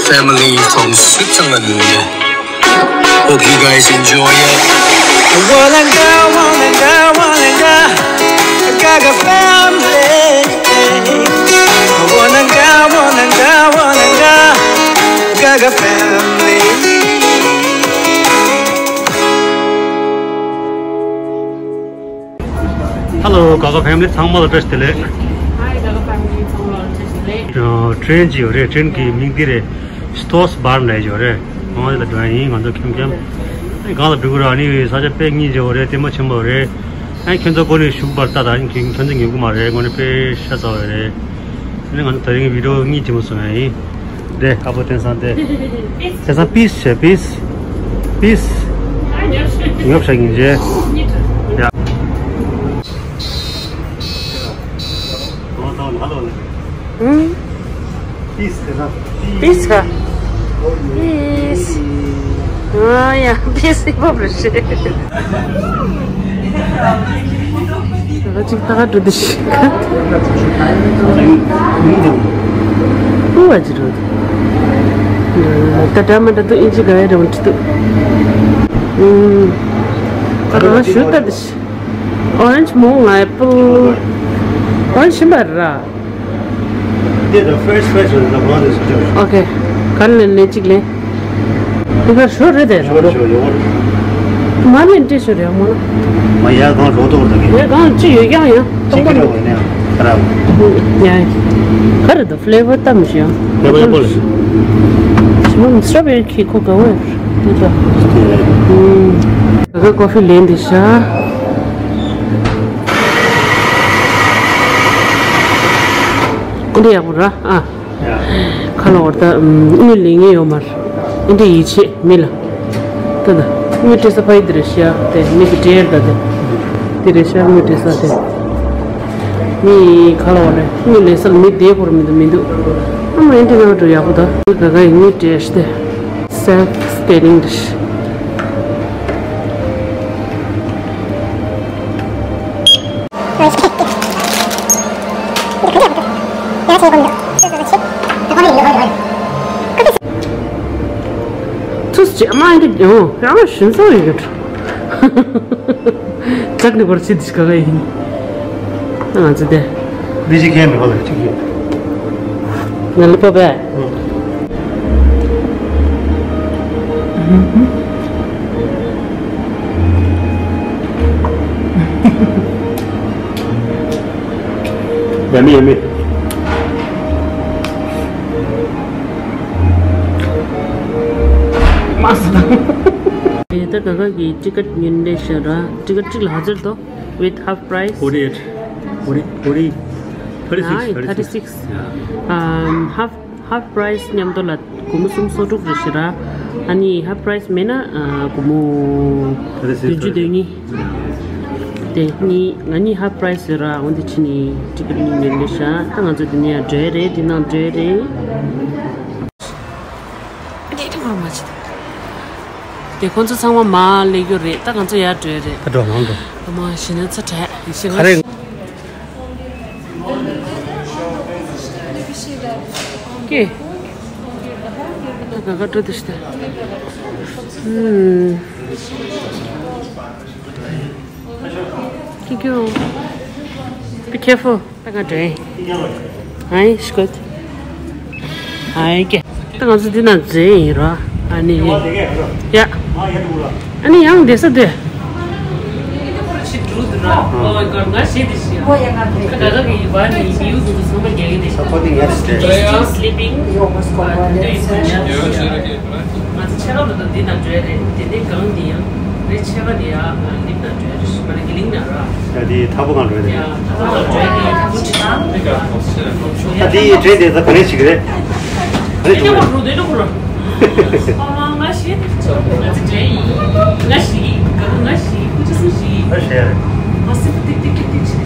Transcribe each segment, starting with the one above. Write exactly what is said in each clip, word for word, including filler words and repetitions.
Family from Switzerland. Hope you guys enjoy it. Wananga, wananga, wananga. I got a family. Wananga, wananga, wananga. I got a family. Hello, Gaga family ཚང་མ་ལ་བཀྲ་ཤིས་བདེ་ལེགས། Hi, Gaga family ཚང་མ་ལ་བཀྲ་ཤིས་བདེ་ལེགས། ཨ། ཊེན་ཅིག་ཡོད་རེད། ཊེན་གྱི་མིང་འདི་རེད། སི་ཊོ་སི་བྷར་ལབ་ཡོད་རེད། ང་ལ་འགྲོ་ཡིན། ང་ཚོ་ཁྱིམ་ཁྱིམ། ཨ་ནི་གང་ལ་འགྲོ་གི་ར། ཨ་ནི་ས་ཆ་དཔེ་སྙིང་རྗེ་བོ་རེད། ལྟད་མོ་ཆེན་པོ་རེད། ཨ་ནི་ཁྱོད་ཚོ་ཀོ་ནས་བཞུགས་པར་ལྟ་དང་། ཁྱོད་ཚོ་ཉོབ་གི་མ་རེད། དངོས་གནས་དཔེ་ཤ་ཚ་བོ་རེད། ཨ་ནི་ང་ཚོ་དེ་རིང་གི་བི་ཌི་ཡོ་གཉིས་ཆེན་པོ་བཟོ་ཡ་ཡིན། དེ་ཨ་ཕོ་བསྟན་བཟང་དེ། བསྟན་བཟང་པིས་བྱས། པིས། པིས། ཉོབ་ཤ་ཡིན་རྗེས། ཡ། ཨང་། པིས་ག། པིས་ག། པིས། ཨ་ཡ། པིས་ཧིབ་ཧོབ་རེད་ཤག་ད་ག་ཅིག་ད་ག་འགྲོ་དུས་ཤིག་ཨུ་བ་ཅི་རོ། ད་འདྲ་མི་འདྲ་འདུག་ཨིན་ཇི་ག་ཡ་འདྲ་མི་འདྲ་འདུག་ཨུམ། ད་ག་ཞུ་ད་དུ་ཤི། Orange མོང་ཨེ་པལ། Orange ཞིམ་པ་ར། འདི་ད་ཕེ་རེཤ་ཕེ་རེཤ་རེད། ད་གོང་དུ་སུ་ཅོག་ཨོ་ཁེ། ག་ལེ་ལེ་གཅིག་ལེ། འདི་ག་ཞོ་རེད་དེ། ཞོ་རེད། ཞོ་ཡོད་རེད། མ་ལེན་ཏེ་ཞོ་རེད་མོ་ན། མ་ཡ་གང་རོ་ཏོག་ད་གི། ཡ་གང་ཅི་ཡོད་ཀྱང་ཡ། ཅི་གི་རོ་ཡ་ནས་ཡང་ཁ་ར། ཡ། ག་རེ་ད་ཕི་ལེ་བར་ད་མི་ཤེས་ཡ། ཕི་ལེ་བར་ཡོད་པོ་ལེ། མོ་སི་ཊོ་བེ་རི་ཁི་ཁོ་ག་བོ་ཡ། དེ་ད། ཨུམ། ག་ག་ཀོ་ཕི་ལེན་ཏེ་ཤ། འདི་ཡག་པོ་ར། ཨ། ཡ། ཁ་ལོ་བར་ད། དངུལ་ལེན་ངེས་ཡོད་མ་རེད། འདི་ཡིད་ཆེས་མི་ལ། ད་ད། དངུལ་སྤྲད་ས་ཕ་ཡི་འདི་རེད་ཤག་དེ་མི་གི་སྤྲད་ད་དེ། འདི་རེད་ཤག་དངུལ་སྤྲད་ས་དེ། མི་ཁ་ལོ་བར་དངུལ་ལེན་ས་ལ་མི་བསྡད་པོ་ར་མི་འདུག་མི་འདུག་ཨ་མ་འདི་ནང་འགྲོ་ཡག་པོ་ད། ག་ག་ཡི་དངུལ་སྤྲད་ཤག་དེ། སེལ་ཕི་སི་ཊི་ཡིན་རེད་ཤག་ཚུ་ཅི་མ་འདི་ཡོང་རང་ཞུན་སོ་ཡོད། ཅག་ནི་བར་ཆི་དིས་ག་ག་ཡིན། ང་ཚོ་དེ། འདི་ཅི་ཁན་མི་ཁོ་ལ་ཅི་ཁན། ང་ལ་པོ་བས། ཡ་མི་ཡ་མི། མ་སི་ད། ད་ག་ག་གི་ཊི་ཀེ་ཊི་ཉིན་ལས་ཤ་ར། ཊི་ཀེ་ཊི་གཅིག་ལ་ཧ་ཟེར་དོ། With half price. Forty-eight. Forty, forty, thirty-six, thirty-six. Thirty-six. Yeah. Um, half half price མཉམ་དུ་ལ་སྒོར་མོ་སུམ་སོ་དྲུག་རེད་ཤག་ར། ཨ་ནི་half price མེད་ན་ཨ་སྒོར་མོ་བདུན་ཅུ་དོན་གཉིས། དེ་ནི་ང་གཉིས་half price ཟེར་ར། འོ་འདི་ཕྱི་ནི་ཊི་ཀེ་ཊི་གཉིས་ཉོས་ལེ་ཤག་ད་ང་ཚོ་འདི་ནས་ཡར་འགྲོ་ཡ་རེད། འདི་ནང་འགྲོ་ཡ་རེད། འདི་འདྲ་མ་མ་བྱེད། དེ་ཁོང་ཚོ་ཚང་མ་མར་སླེབས་རྒྱུ་རེད། ད་ང་ཚོ་ཡར་འགྲོ་ཡ་རེད། ད་འགྲོ་ནང་འགྲོ། ཨ་མ་ཞེ་ན་ཚ་དྲགས་ཡིན་ཤེས་ཁ་རེ། ཀེ། ད་ག་ག་འགྲོ་དུ་ཤི་ད། ཨུམ། ཀེ་ཀེ། Be careful. ད་ག་འགྲོ་ཡིན། ཨའི་ཤི་ཀོད། ཨའི་ཀེ། ད་ང་ཚོ་འདི་ན་འཛེམ་ཡིན་ར། ཨ་ནི། ཡ། ཨ་ནི་ཡང་བསྡད་ས་དེ། Sleeping. ང་ཚོ་ཆེ་ཁ་ལོ་དང་འདི་ན་འགྲོ་ཡ་རེད། དེ་ནས་གང་འདི་ཡང་རེད། ཆེ་ཁ་འདི་ཡང་ལིབ་ན་འགྲོ་ཡ་རེད། ཤི་པ་ན་གི་ལིང་ན་ར། ཡ་དེ་ཐག་པ་གང་འགྲོ་ཡ་རེད། ཡ་ཐག་པ་གང་འགྲོ་ཡ་རེད། ཐག་པ་ཆེ་ན། ད་དེ་ཡི་ཊི་རེན་དེ་ཚ་ག་རེ་ཞིག་རེད། ག་རེ་འགྲོ་ཡ་རེད། ཨ་མ་ང་ཤི། ང་ཚོ་འདྲེ་ཡིན། ང་ཤི། ང་ཤི། ཁུ་ཆུ་སུ་ཤི། ཨ་ཤེས་རེད། ང་སི་པ་ཏིག་ཏིག་ཏིག་ཏིག་ཆི་ཤི།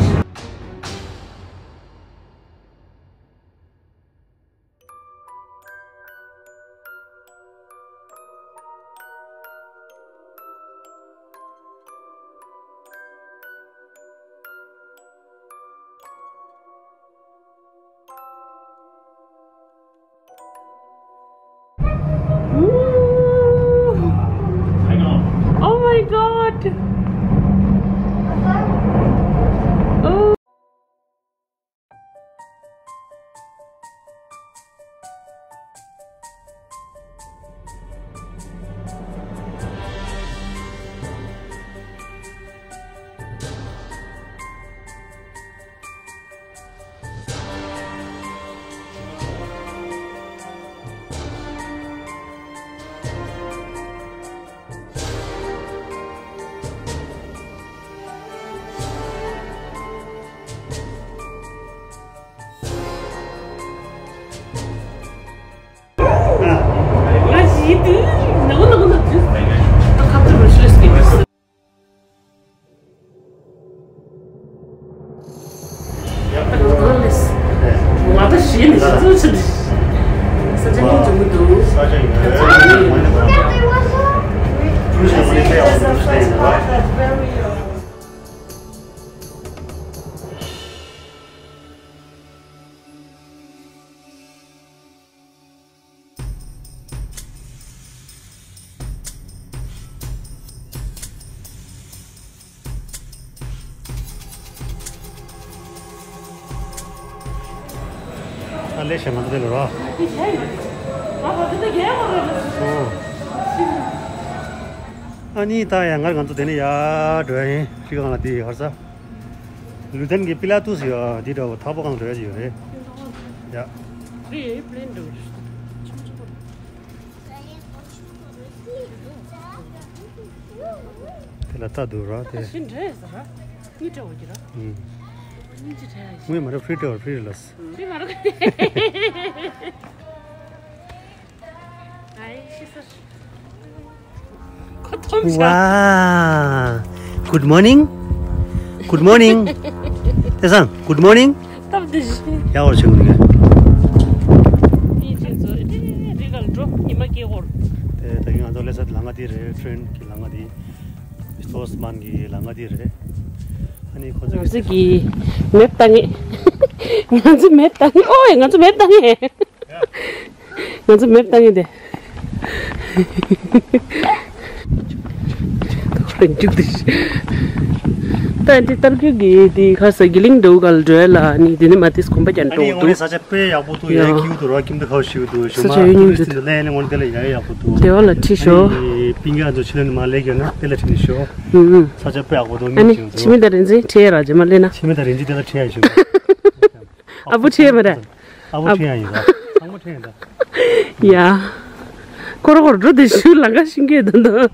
ཨ་ལས་བྱེད་མ་ཐུབ་ལ་རོ། ཨ་ནི་ད་ཡང་ང་ང་ཚོ་དེ་ནས་ཡར་འགྲོ་ཡ་ཡིན། ཁྲི་ཁང་ལ་དེ་ཡོད་ས། ལུ་ཐན་གྱི་པི་ལ་ཏུ་སི་ཡོད་འདི་འདྲ་བོ་ཐག་པ་གང་འགྲོ་ཡ་ཅིག་ཡོད་རེད། ཡ། དེ་ལ་ལྟ་འདུག་ར་དེ། ཤིན་འདྲ་ཟེར་ར། ངའི་སྤྲད་འོ་གི་ར། ངའི་ཅི་སྤྲད་ཡ་ཡིན། ངའི་མ་རེད་ཕི་ཊི་བར་ཕི་ཊི་ལ། ཕི་མ་རེད། ཨའི་ཤི་སར། ཁོ་ཐོམ་ཤ། ཝ། Good morning. Good morning. ཏེ་སང་། Good morning. སྟབས་བདེ་ཞིག་ཡག་པོ་བྱུང་འདུག་ཡིན་ཅན་ཚོ་རི་གར་འགྲོ་ཉི་མ་སྐྱེ་འཁོར། དེ་ད་གིན་ང་ཚོ་སླེབས་ས་དེ་ལམ་ཁ་དེ་རེད། ཊེན་གྱི་ལམ་ཁ་དེ། སྟོ་སི་མན་གྱི་ལམ་ཁ་དེ་རེད། ཨ་ནི་ཁོ་ཚོ་ང་ཚོ་གི་མེབ་བཏང་ངེས། ང་ཚོ་མེབ་བཏང་ངེས། ཨོའི་ང་ཚོ་མེབ་བཏང་ངེས། ང་ཚོ་མེབ་བཏང་ངེས་དེ། རང་རྒྱུག་དེ། ད་འདི་ཏར་རྒྱུག་གི་དེ་ཁ་ས་གི་ལིང་འདྲ་བོ་ག་ལ་འགྲོ་ཡ་ལ་ནི་དེ་ནི་མ་དེས་གོམ་པ་ཀྱང་ཨ་ནི་འགྲོ་འོང་ནས་འདུག་ས་ཆ་དཔེ་ཡག་པོ་འདུག་ཡ། ཡ་ཁྱིའུ་འདུག་ར་ཁྱིམ་དུ་ཁ་ཤིག་འདུག་ཞོ་ས་མ་ཆ་ཡོད་ཉུང་འདུག་ལས་ནི་འོན་དེ་ལ་ཡ་ཡག་པོ་འདུག་དེ་བ་ལ་ཁྲིད་ཤོག་ཨ་ནི་པིང་ཀ་ཚོ་ཕྱི་ལ་ནི་མ་ལས་གྱུར་ན་དེ་ལ་ཁྲིད་ནས་ཤོག་ཨུ་ཨུ། ས་ཆ་དཔེ་ཡག་པོ་འདུག་ཨ་ནི་མི་ཅིང་ཚོ། ཆི་མི་དང་རིན་ཆེན་ཁྲིད་ཡ་ར་ཇེ་མ་ལས་ན། ཆི་མི་དང་རིན་ཆེན་དེ་ལ་ཁྲིད་ཡ་ཤོག་ཨ་བུ་ཁྲིད་ཡ་མ་རེད། ཨ་བུ་ཁྲིད་ཡ་ཡིན་ད། ཚང་མ་ཁྲིད་ཡ་ད། ཡ། ཁོ་ར་ཁོ་ར་འགྲོ་དེ་ཤུ་ལང་ཀ་ཤིང་གེ་དང་དང་།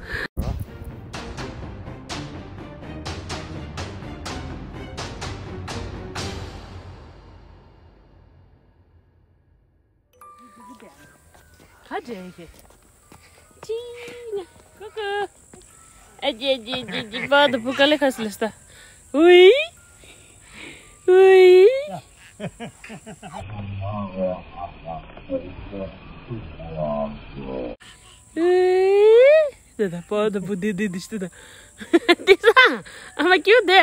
ཁ་བྲལ་གི་ཅི་ན་ཀུ་ཀུ། ཨ་ཅེ་ཅེ་ཅེ་ཅེ་པ་དུ་པུ་ཀ་ལེ་ཁ་སི་ལེ་སྟ། ཝི་ཝི། ཝི། དེ་ད་པ་དུ་པུ་དེ་དེ་དེ་ཤི་དེ་ད། དེ་ས་ཨ་མ་ཀྱུ་དེ་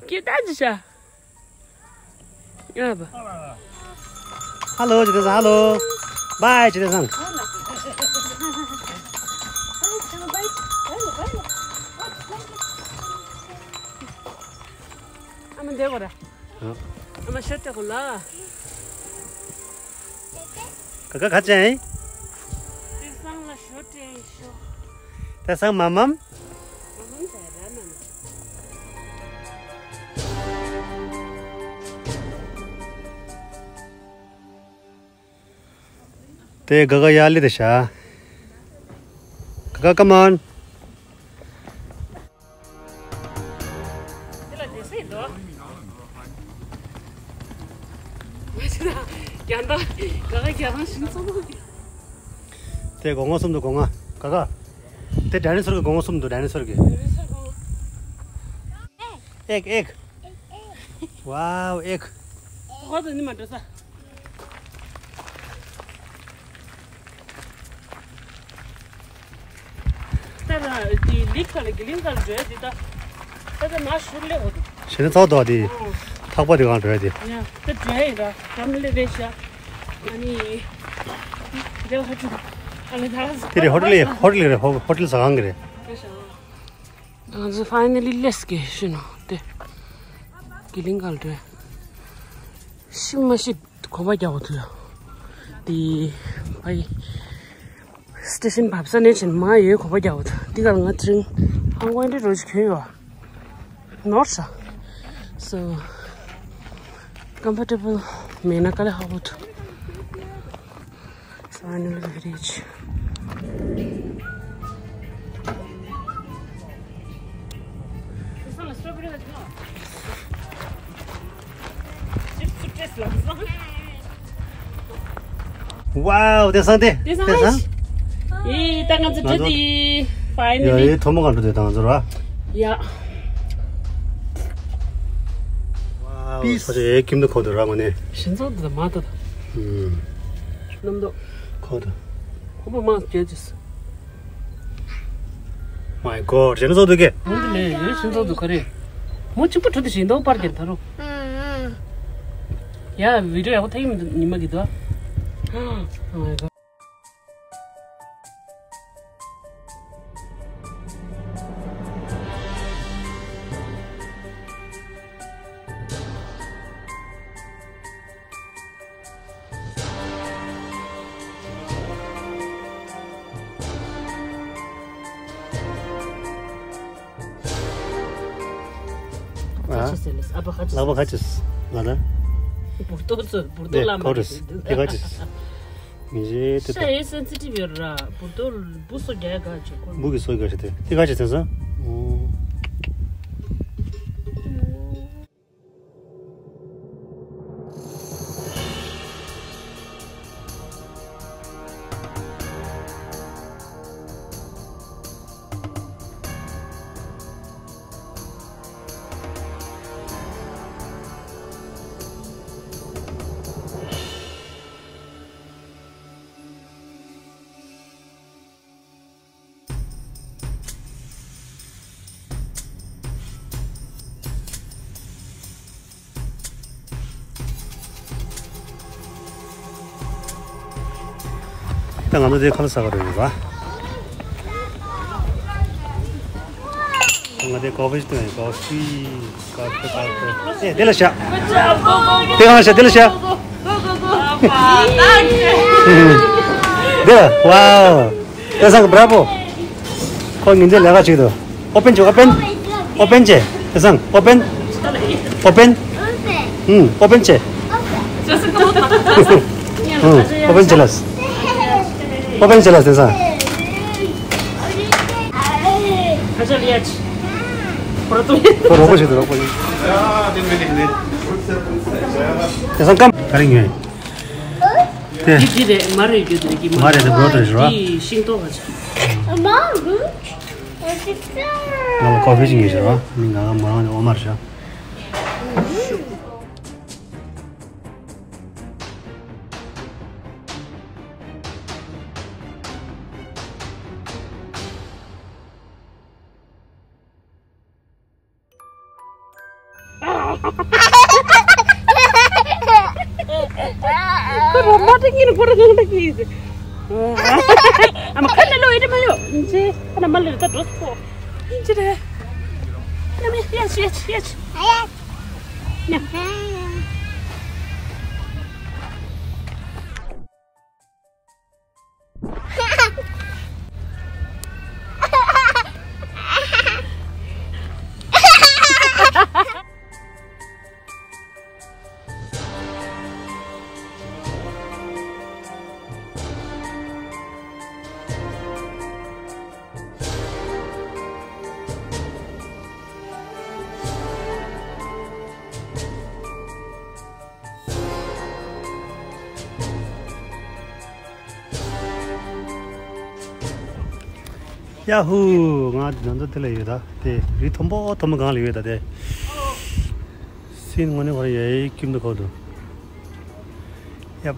ཀྱུ་ད་ཅི་ཤ། ཨ་བ། ཧ་ལོ་ཇི་ཏེ་སང་། ཧ་ལོ། བའི་ཇི་ཏེ་སང་། ཨ་མ་འདེ་གོ་ར། ཨ་མ་ཤོད་དེ་གོ་ལ། ཀ་ཀ་ཁ་ཅན། ཏེ་སང་ལ་ཤོད་དེ་ཤོ། ཏེ་སང་མ་མམ། དེ་ག་ག་ཡ་ལི་དེ་ཤ། ག་ག་come on། རྒྱ་ནག་ག་ག་རྒྱ་ནག་ཞིང་ཚོགས་དེ་སྒོ་ང་གསུམ་དུ་སྒོ་ང་ག་ག་དེ་ཌའི་ནོ་སོར་གི་སྒོ་ང་གསུམ་དུ་ཌའི་ནོ་སོར་གི། ཨེག་ཨེག། ཝའོ་ཨེག། ཧོ་དུ་ནི་མ་འགྲོ་ས། ད་ལ་དེ་ལིག་ཁ་ལ་གི་ལིང་ཁ་ལ་འགྲོ་ཡ་དེ་ད། ད་ད་ན་ཤུར་ལེ་འོ་དེ། ཞེ་ན་ཚོགས་དོ་དེ། ཨོ། ཐག་པ་དེ་གང་འགྲོ་ཡ་དེ། ཡ་ད་འགྲོ་ཡ་ཡིན་ད་གམ་ལེ་རེ་ཤ། ཨ་ནི། དེ་ཧོ་ཊེལ། ཨ་ནི་ད་ལ་དེ་རེད་ཧོ་ཊེལ་ཧོ་ཊེལ་རེད་ཧོ་ཧོ་ཊེལ་ཟ་ཁང་གི་རེད། རེ་ཤ། ང་ཚོ་ཕའི་ནལ་ལི་ལེས་ཀྱི་ཤི་ནོ་དེ། གི་ལིང་ག་ལ་འགྲོ་ཡ། ཤི་མ་ཤི་གོམ་པ་རྒྱག་གོ་ཐུ་ཡ། དེ་ཕའི་སི་ཊེ་ཤན་བབས་ས་ནས་ཕྱིན་མ་ཡོད་གོམ་པ་རྒྱག་གོ་ཐུ་དེ་ག་ལ་ང་ཚིང་ཧང་ཀོང་འདྲི་རོ་ཞིག་གྱོན་ཡོད་ནོར་ས། So comfortable མེད་ན་དཀའ་ལས་ཁག་པོ་འདུག Finally we reach. Wow, དེ་སང་དེ། དེ་སང་དེ་སང་། ཡེ། ད་ང་ཚོ་འགྲོ་དེ། ཡ། ཕའི་ནལ་ལི། ཡེ། ཐོག་མ་ག་འགྲོ་དེ་ད་ང་ཚོ་ར། ཡ། པིས། ས་ཆ་ཡེ་ཁྱིམ་དུ་ཁོ་དུ་ར་ངོ་ནས། ཤིན་ཙོ་དུ་མ་དུ། ཨུམ། ནམ་དུ། ཁོ་དུ། ཁོ་པ་མ་སྐྱེ་ཅིས། My God། ཞེ་ན་ཚོགས་འདུ་གས། མུ་འདི་ལས་ཡོད་ཤིན་ཙོགས་འདུ་ག་རེ། མོ་གཅིག་པུ་གྲུ་དེ་ཞིག་འདུག་པར་གྱིན་ད་རུ། ཡ། བི་ཌི་ཡོ་ཡག་པོ་ཐེག་ཡིན་ཉི་མ་གི་འདུག Oh my God། ཨ། ཁ་ཆེ་ཟེར་ལས་ཨ་ཕ་ཁ་ཆེ། ཨ་ཕ་ཁ་ཆེ། ང་ན། འབུར་ཏོ་ཚོ་འབུར་ཏོ་ལ་མ་ཁོ་རེ། དེ་ཁ་ཆེ། མི་རྗེ་དེ། ཤ་ཡེ་སེན་སི་ཊིབ་ཡོད་ར། འབུར་ཏོ་འབུ་སོ་རྒྱག་ག་ཆེ་ཁོ། འབུ་གི་སོ་ག་ཆེ་དེ། དེ་ཁ་ཆེ་ཟེར་ས། ཨོ། ད་ང་ཚོ་དེ་ཁ་ལག་ཟ་ག་རེ་ཡོད་པ། ང་དེ་ཀོ་ཕི་ཞིག་བཏུང་ཡིན། ཀོ་ཕི། ཀོ་ཕི། ཀོ་ཕི། ཨེ། དེ་ལ་བཞག་དེ་གང་ལ་བཞག་དེ་ལ་བཞག་དེ་ལ། Wow། བསྟན་བཟང་། Bravo། ཁོ་ཉིན་མཚན་ལས་ཀ་བྱེད་འདུག་ཨོ་པན་བྱེད། ཨོ་པན། ཨོ་པན་བྱེད། བསྟན་བཟང་། ཨོ་པན། ཨོ་པན། ཨུམ། ཨོ་པན་བྱེད། ཨུམ། ཨོ་པན་བྱེད་ལ། ཨོ་པན་བྱེད་ལ་བསྟན་བཟང་། ཁོ་རོགས་པ་བྱེད་འདུག་རོགས་པ་བྱེད། བསྟན་བཟང་། སྐམ་ག་རེ་ཉོས། དེ། འདི་འདི་རེད། མ་རེད་རྒྱུ་དེ་གི་མ་རེད། དེ་འབྲོ་དེ་རེད་རོ། འདི་ཤིང་ཏོག་ག་ཅིག་ང་ལ་ཀོ་ཕི་ཞིག་ཉོས་ཤག་རོ། མི་ང་ང་མོ་རང་ནས་འོ་མ་རེད་ཤག་ཁོ་རོ་མ་ཏྲིག་ཡིན། ཁོ་རོ་ངང་ཏྲིག་ཡིན། ཨ་མ་ཁ་ལ་ལོ་ཡེ་མ་ཡོ། ཁ་ལ་མ་ལ་ད་འགྲོ་སོ། ཡིན་ཅི་རེད། ཡ་མི་ཡ་ཆི་ཡ་ཆི་ཡ་ཆི། ཡ་ཧུ། ང་ང་ཚོ་དེ་ལ་ཡོད་ད། དེ་རི་མཐོན་པོ་མཐོན་པོ་སྒང་ལ་ཡོད་ད། དེ་སྲིན་ངོ་ནས་བར་ཡའི་ཁྱིམ་དུ་ཁོ་དུ། ཡབ།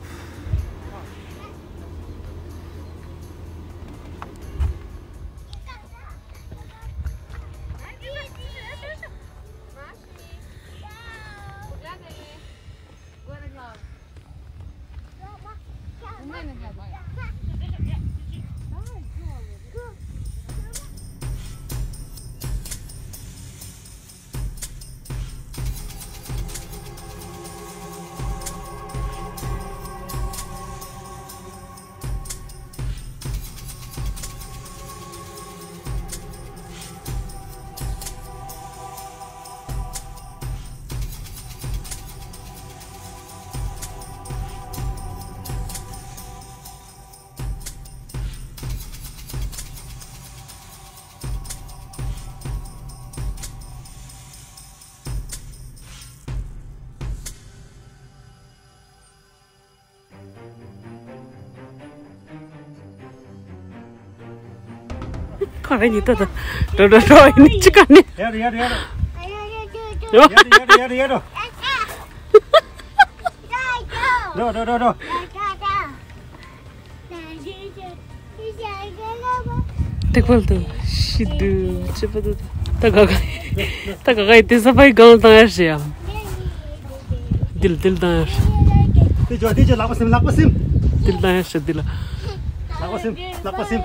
ཁ་ར་ཉི་ད་ད། འགྲོ་འགྲོ་འགྲོ་ཡིན་ཅི་ག་ནི། ཡར་ཡར་ཡར། འགྲོ། ཡར་ཡར་ཡར་ཡར། འགྲོ་འགྲོ་འགྲོ་འགྲོ། ཏེག་པལ་དུ་ཤི་དུ་ཅི་པ་དུ། ད་ག་ག་ད་ག་ག་ཡི་དེ་ས་ཕའི་གང་བཏང་ཡར་ཞེ་ཡ། དིལ་དིལ་བཏང་ཡར། དེ་ཇོ་དེ་ཇོ་ལག་པ་སིམ་ལག་པ་སིམ། དིལ་བཏང་ཡར་ཞེ་དིལ། ལག་པ་སིམ་ལག་པ་སིམ།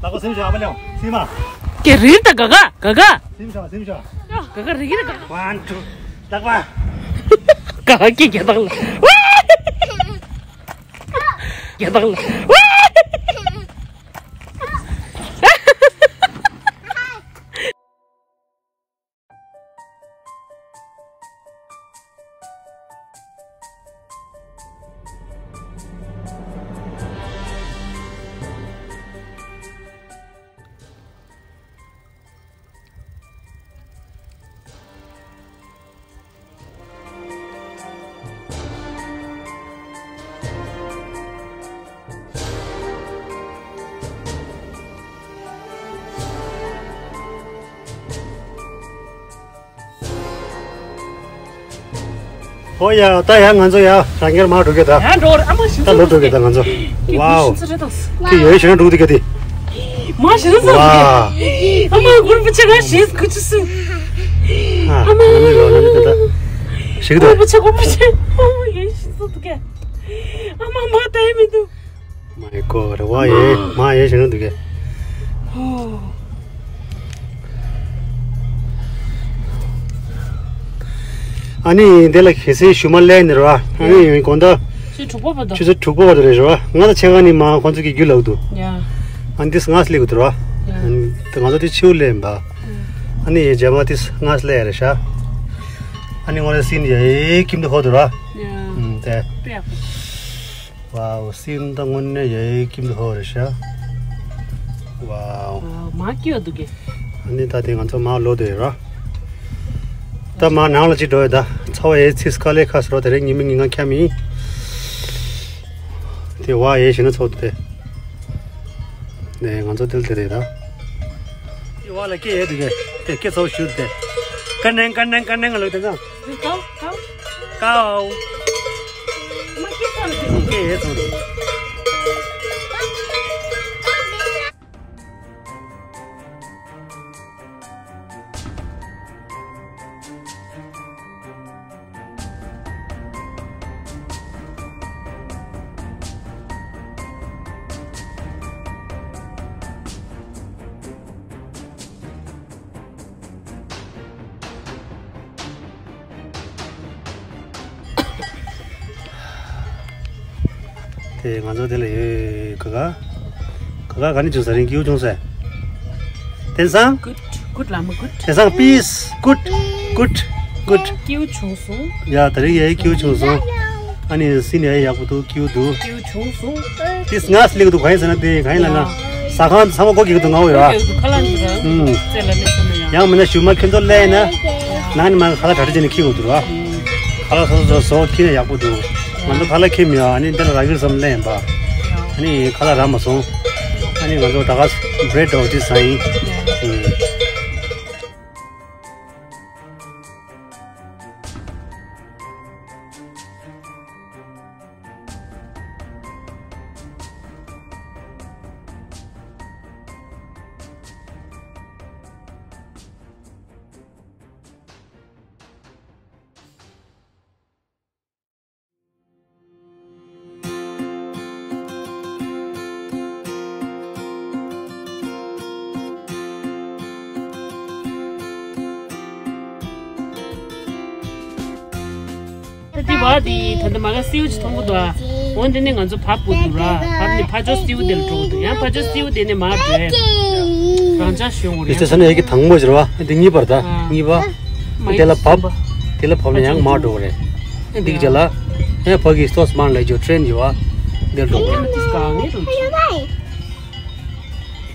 ལག་པ་སིམ་ཞོག་ཨ་པ་ལེའོ་སིམ་མ། ཀེ་རིལ་ད་ག་ག་ག་ག། སིམ་ཞོག་སིམ་ཞོག་ག་ག་རིག་རིག་ག། ཝན་ཊུ། ལག་པ། ག་ག་ཀེ་ཀེ་དག་ལ། ཀེ་དག་ལ། ཨོ་ཡ། ད་ཡ་ང་ཚོ་ཡ་རང་སྐྱར་མར་འགྲོ་གི་ད། ཡ་འགྲོ་ར་ཨ་མ་ཞིག་ད་ལོ་འགྲོ་གི་ད་ང་ཚོ། ཝའོ། ཤིན་ཙི་རེད་ད། དེ་ཡོད་ཞེ་ན་འགྲོ་གི་ད་དེ། མ་ཞིག་ཙི་ཝ། ཨ་མ་གུར་པུ་ཆེ་ག་ཞིག་གུ་ཆུ་སུ། ཨ་ཨ་མ་ང་ཚོ་ཡོད་ན་ད་ཞིག་ད། གུར་པུ་ཆེ་གུར་པུ་ཆེ། ཨོ་ཡ་ཞིག་ཙི་དུ་ག། ཨ་མ་མ་ད་ཡ་མི་འདུག My God, ཝ་ཡེ་མ་ཡེ་ཞེ་ན་འདུག་གས། ཧོ། ཨ་ནི་འདི་ལ་གལ་སྲིད་ཞུ་མ་ལས་ནི་ར་བ། ཨ་ནི་དགོང་དག་ཆུ་ཚོད་དྲུག་པ་བར་དུ། ཆུ་ཚོད་དྲུག་པ་བར་དུ་རེད་ར་བ། ང་ད་ཆེ་ག་ནི་མ་ཁོང་ཚོ་གི་རྒྱུ་ལབ་འདུག་ཡ། ཨ་ནི་དེ་སྔ་སླེབས་དགོས་འདུག་ར་བ། ཡ། ཨ་ནི་ང་ཚོ་དེ་ཕྱིའུ་སླེབས་ཡིན་པ། ཨ་ནི་ཡེ་རྗེས་མ་དེ་སྔ་སླེབས་ཡ་རེད་ཤག་ཨ་ནི་ངོ་རེ་སྲིད་ནི་ཡ་ཡེ་ཁྱིམ་དུ་ཧོ་འདུག་ར་བ། ཡ། ཨ་དེ། དཔེ་ཡག་པོ། ཝའོ། སིམ་ད་དངོས་གནས་ཡ་ཡའི་ཁྱིམ་དུ་ཧོ་རེད་ཤག་ཝའོ། ཝའོ། མ་སྐྱིད་པ་འདུག་གས། ཨ་ནི་ད་དེ་ང་ཚོ་མར་ལོག་བསྡད་ཡོད་ར། ད་མར་ནང་ལ་ཅིག་འགྲོ་ཡོད་ད། ཚ་བ་ཡའི་ཚིས་དཀའ་ལས་ཁག་སོ་ར། དེ་རིང་ཉི་མ་ཉིན་གང་འཁྱམ་ཡིན། དེ་ཝ་ཡའི་ཞེ་ན་ཚོགས་འདུག་དེ། ནས་ང་ཚོ་དེ་ལ་དེ་རེད་ད། དེ་བ་ལ་སྐད་ཡོད་དེ་གས། དེ་སྐད་ཚོགས་ཞུ་དེ། ཀ་ནན་ཀ་ནན་ཀ་ནན་ང་ལོ་དེ་ཚང་། ཀའོ་ཀའོ། ཀའོ། མ་སྐད་ཚོགས་རེད། སྐད་ཡོད་ཚོགས་རེད། དེ་ང་ཚོ་དེ་ལ་ཡོད་ག་ག་ག་ག་ནི་བྱུང་ས་རིང་སྐྱིད་པོ་བྱུང་ས། དེང་སང་། Good, good ལ་མོ་good. དེང་སང་peace, good, good, good. སྐྱིད་པོ་བྱུང་སོང་། ཡ་ད་རིང་ཡ་སྐྱིད་པོ་བྱུང་སོང་། ཨ་ནི་སྲིད་ནས་ཡ་ཡག་པོ་འདུག་སྐྱིད་པོ་འདུག་སྐྱིད་པོ་བྱུང་སོང་། དེ་སྔ་སླེབས་འདུག་ག་ཡིན་ཟེར་ན་དེ་ག་ཡིན་ལབ་ན། ཟ་ཁང་ཚང་མ་སྒོ་འགེགས་འདུག་ང་འོ་ཡ། ཁ་ལག་འདི་ར། ཨུམ། རྩེ་ལ་མེད་ཟེར་ན་ཡང་། ཡང་མིན་ན་ཞུ་མ་ཁྱོད་ཚོ་སླེབས་ན། ནང་ནས་མ་ཁ་ལག་གྲ་སྒྲིག་བྱས་ནས་འཁྱེར་དགོས་འདུག་ར། ཁ་ལག་སོ་སོ་སོ་སོ་འཁྱེར་ན་ཡག་པོ་འདུག་ང་ཚོ་ཁ་ལག་འཁྱེར་མེད་ཨ་ནི་འདི་ལ་རག་གི་རེད་བསམ་སླེབས་ཡིན་པ། ཨ་ནི་ཁ་ལག་རག་མ་སོང་། ཨ་ནི་ང་ཚོ་ད་ག་bread འདྲ་བོ་ཅིག་ཟ་ཡིན། ཨུམ། ད་དེ་བ་དེ་ད་ལྟ་མ་ག་སེའུ་ཅིག་མཐོང་གི་འདུག་ཨ། འོ་འདི་ནས་ང་ཚོ་བབས་དགོས་འདུག་ར། བབས་ནས་ཕ་ཇོ་སེའུ་དེ་ལ་འགྲོ་གི་འདུག་ཡང་ཕ་ཇོ་སེའུ་དེ་ནས་མར་འགྲོ་ཡ། རང་འཇགས་ཞོན་དགོས་རེད། དེ་ས་ནས་ཡ་གི་དང་པོ་ཟེར་བ་འདི་གཉིས་པར་ད་ཨ། གཉིས་པ། མ་དེ་ལ་བབས། དེ་ལ་བབས་ནས་ཡང་མར་འགྲོ་གི་རེད། འདི་གི་རྗེས་ལ་ཡང་ཕ་གི་སྟོད་མར་ལ་ཡ་ཇོ་ཊེན་ཡོད་བ། འདིར་འགྲོ་གི་རེད།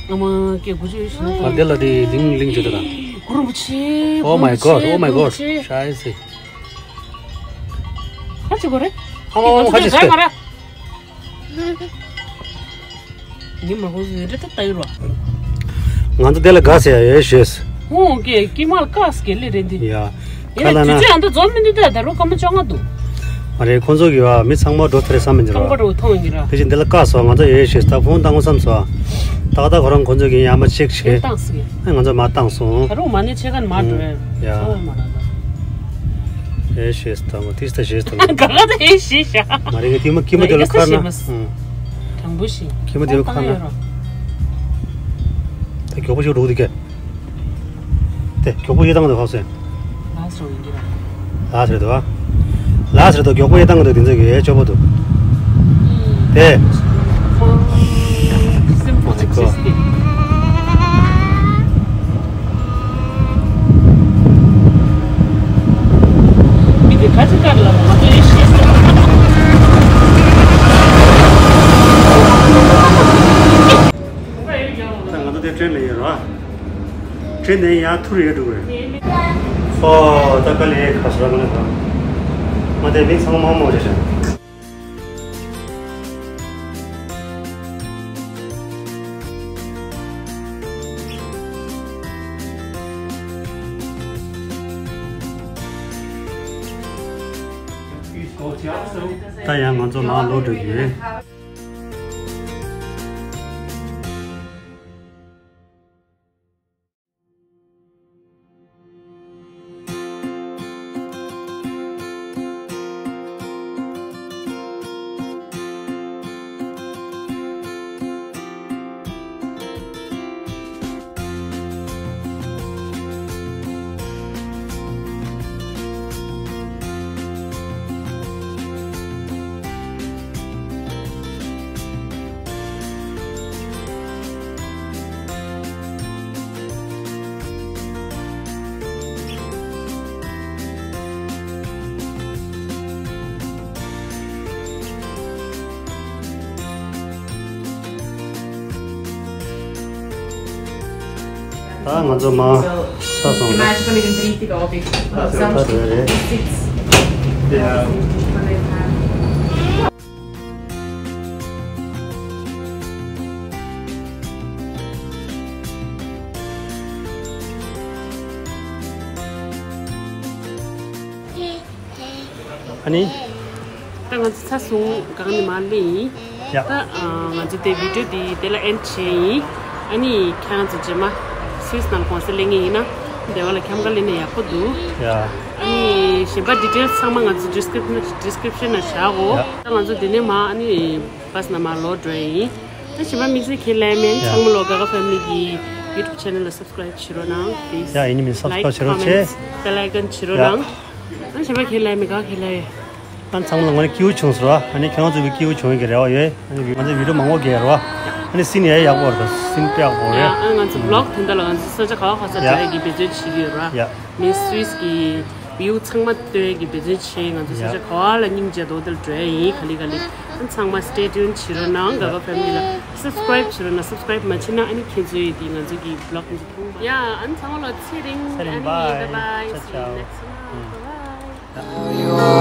ཨ་མ་སྐད་གོ་ཆོད་ཤི་ན། ཨ་དེ་ལ་དེ་ལིང་ལིང་བྱེད་དུ་ད། གུ་རུ་རིན་པོ་ཆེ། Oh my God, oh my God. ཤ་ཡེ་སི། ཁ་ཅིག་གོ་རེད། ཨ་མ་ཨ་མ་ཁ་ཅིག་སི། ཉི་མ་ཧོ་ཟེར་རེད་ད་ལྟ་ཡོད་རོ། ང་ཚོ་དེ་ལ་དགའ་ཟེར་ཡ་ཡོད་ཞེས། ཧོ་ཀེ་ཀི་མལ་ཀ་སི་ཀེ་ལེ་རེད་འདི། ཡ། ཡིན་ཁ་ལ་ན། དུས་ཚོད་ཨ་འདི་འཛོམས་མི་འདུག་ད་ད་རུང་སྐར་མ་བཅོ་ལྔ་འདུག་མ་རེད་ཁོང་ཚོ་གི་བ་མི་ཚང་མ་འགྲོ་ཐུབ་རེད་བསམ་མི་འགྱུར་ཁང་པ་བ། རུ་མཐོང་ཡིན་ར། དེ་བཞིན་དེ་ལ་བཀག་སོང་ང་ཚོ་ཡོད་ཞེས་ད་ཕོན་བཏང་དགོས་བསམ་སོང་། ཏག་ཏག་ཁོ་རང་ཁོང་ཚོ་གི་ཡ་མ་ཅེག་བྱེད། བཏང་སི་ཀེ། ཨ་ང་ཚོ་མ་བཏང་སོང་། ད་རུང་མ་ནི་ཆེ་ཁན་མ་འགྲོ་ཡ། ཡ། ཚོ་མ་ར་ད། ཨེ་ཞེས་དང་ཏིས་ད་ཞེས་དང་། ག་ག་ད་ཨེ་ཞེས་ཤ། མ་རེད་ཁྱི་མ་ཁྱི་མ་དེ་ལ་ཁ་ན། དྲང་པོ་ཞིག་ཁྱི་མ་དེ་ལ་ཁ་ན། ད་མགྱོགས་པོ་ཞིག་འགྲོ་གི་འདུག་གས། དེ་མགྱོགས་པོ་ཡེ་བཏང་འདུག་ཧ་སེ། ལགས་སོ་ཡིན་གྱི་ར། ལགས་སེ་རེད་དོ། ལགས་སེ་རེད་དོ་མགྱོགས་པོ་ཡེ་བཏང་འདུག་དེ་ཚོ་གི་ཨེ་ཅོ་པོ་འདུག་དེ། སིམ་པལ་ཅིག་སིས་ཏེ། མི་དེ་ཁ་ཅིག་ཀར་ལ་མ་ཚོ་ཡེ་ཤེས་སོ། ད་ང་ཚོ་དེ་ཊེན་ལ་ཡོད་ར། ཊེན་དེ་ཡར་ཐུར་ཡོད་འགྲོ་གི་རེད། ཨོ་ད་ག་ལེ་ཁ་སོ་ར་ག་ལེ་ཁ། ང་དེ་མི་ཚང་མ་མང་མང་རེད་ཤག་ད་ཡང་ང་ཚོ་མར་ལོག་འགྲོ་གི་ཡོད། ད་ང་ཚོ་མར་ས་སོང་། ད་འགྲོ་ཡ་རེད། ཨ་ནི། ད་ང་ཚོ་ཚ་སོང་གང་ནས་མར་སླེབས་ཡིན། ཡ། ད་ང་ཚོ་དེ་བི་ཌིའོ་འདི་དེ་ལ་ཨེན་ཌི་བྱས་ཡིན། ཨ་ནི་ཁྱེད་རང་ཚོ་རྗེས་མ་སུད་སི་ནང་གོང་ས་སླེབས་ངེས་ཡིན་ན་དེ་བ་ལ་འཁྱམ་ག་སླེབས་ན་ཡག་པོ་འདུག་ཡ། ཨ་ནི་གཞན་པ་ཌི་ཊེལ་ཚང་མ་ང་ཚོ་ཌི་སི་ཀི་རིབ་ཤན་ན་བཞག་གོ་ཡ། ད་ང་ཚོ་འདི་ནས་མར་ཨ་ནི་བྷ་སི་ནང་མར་ལོག་འགྲོ་ཡིན། ད་གཞན་པ་དམིགས་བསལ་ཁས་ལེན་མེད། ཡ། ཚང་མ་ལོ་དགའ་དགའ་ཕེ་མི་ལི་གི་ཡུ་ཊུབ་ཆེ་ནལ་ལ་སབ་སི་ཀ་རེབ་བྱེད་རོགས་གནང་། Please ཡ་ཡིན་ནི་མིན་སབ་སི་ཀ་རེབ་བྱེད་རོགས་བྱེད། Like, comment, bell icon བྱེད་རོགས་ཡ། གནང་། ཨ་གཞན་པ་ཁས་ལེན་མེད་ག་ཁས་ལེན། ཨ་ཚང་མ་ལ་ངོ་ནས་སྐྱིད་པོ་བྱུང་སོང་ར། ཨ་ནི་ཁྱེད་རང་ཚོ་གི་སྐྱིད་པོ་བྱུང་ཡོད་ཀྱི་རེ་བ་ཡོད། ཨ་ནི་ང་ཚོ་བི་ཌིའོ་མང་པོ་རྒྱག་ར། ཨ་ནི་སིན་ཡ་ཡག་པོ་རེད། སིན་དཔེ་ཡག་པོ་རེད། ཡ་ཨ་ང་ཚོ་བི་ལོག་དེ་འདྲ་ལ་ང་ཚོ་ས་ཆ་ག་བ་ག་ས་ཡ་འགྲོ་ཡ་གི་འབད་བརྩོན་བྱེད་ཀྱི་ཡོད་ར། ཡ། མི་སུད་སི་གི་བིའུ་ཚང་མ་སྟོན་གྱི་འབད་བརྩོན་བྱས། ང་ཚོ་ས་ཆ་ག་བ་ལ་སྙིང་རྗེ་དོ་དེར་འགྲོ་ཡ་ཡིན། ག་ལེ་ག་ལེ། ཨ་ཚང་མ་སི་ཊེ་ཊུན་བྱེད་རོགས་གནང་། དགའ་དགའ་ཕེ་མི་ལི་ལ་སབ་སི་ཀ་རེབ་བྱེད་རོགས་གནང་། སབ་སི་ཀ་རེབ་མ་བྱེད་ན་ཨ་ནི་ཁྱེད་ཚོ་ཡི་དེ་ང་ཚོ་གི་བི་ལོག་ཁྱེད་ཚོ་མཐོང་བ། ཡ་ཨ་ཚང་མ་ལ་ཚེ་རིང་། ཚེ་རིང་། ཨ་ནི་bye bye bye bye. See you next time. Bye bye.